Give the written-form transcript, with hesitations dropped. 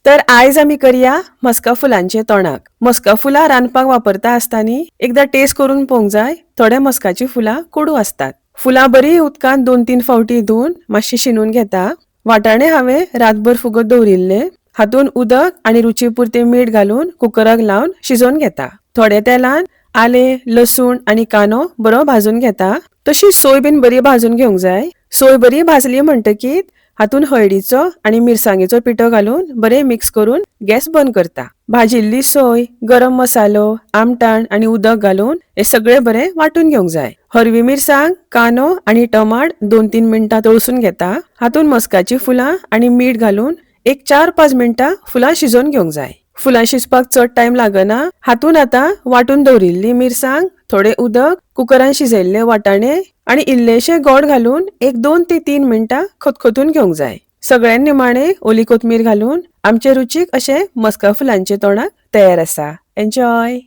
तर आयज आमी करया मस्का फुलांचें तोणाक. मस्का फुलां रांदपाक वापरता आसतना एकदां टेस्ट करून पळोवंक जाय. थोडे मस्काचीं फुलां कोडू आसतात. फुलां बरीं उदकांत 2-3 फावटी धुवन मातशीं शिनून घेता. वाटाणे हांवें रातभर फुगत दवरिल्ले. हातून उदक आनी रुची पुरतें मीठ घालून कुकराक लावन शिजोवन घेता. थोड्या तेलान आलें, लसूण आनी कांदो बरो भाजून घेता. तशी सोय बीन बरी भाजून घेवंक जाय. सोय बरी भाजली म्हणटकीत हातून हळदीचो आनी मिरसांगेचो पिठो घालून बरें मिक्स करून गॅस बंद करता. भाजिल्ली सोय, गरम मसालो, आमटाण आनी उदक घालून हें सगळें बरें वांटून घेवंक जाय. हरवी मिरसांग, कांदो आनी टमाट 2-3 मिनटां तळसून घेता. हातून मस्काचीं फुलां आनी मीठ घालून एक 4-5 मिनटां फुलां शिजोवन घेवंक जाय. फुलां शिजपाक चड टायम लागना. हातून आतां वांटून दवरिल्ली मिरसांग, थोडें उदक, कुकरान शिजयल्ले वाटाणे आनी इल्लेशें गोड घालून एक 2 ते 3 मिनटां खतखतून घेवंक जाय. सगळ्यान निमाणें ओली कोथमीर घालून आमचें रुचीक अशें मस्का फुलांचें तोणाक तयार आसा. एन्जॉय.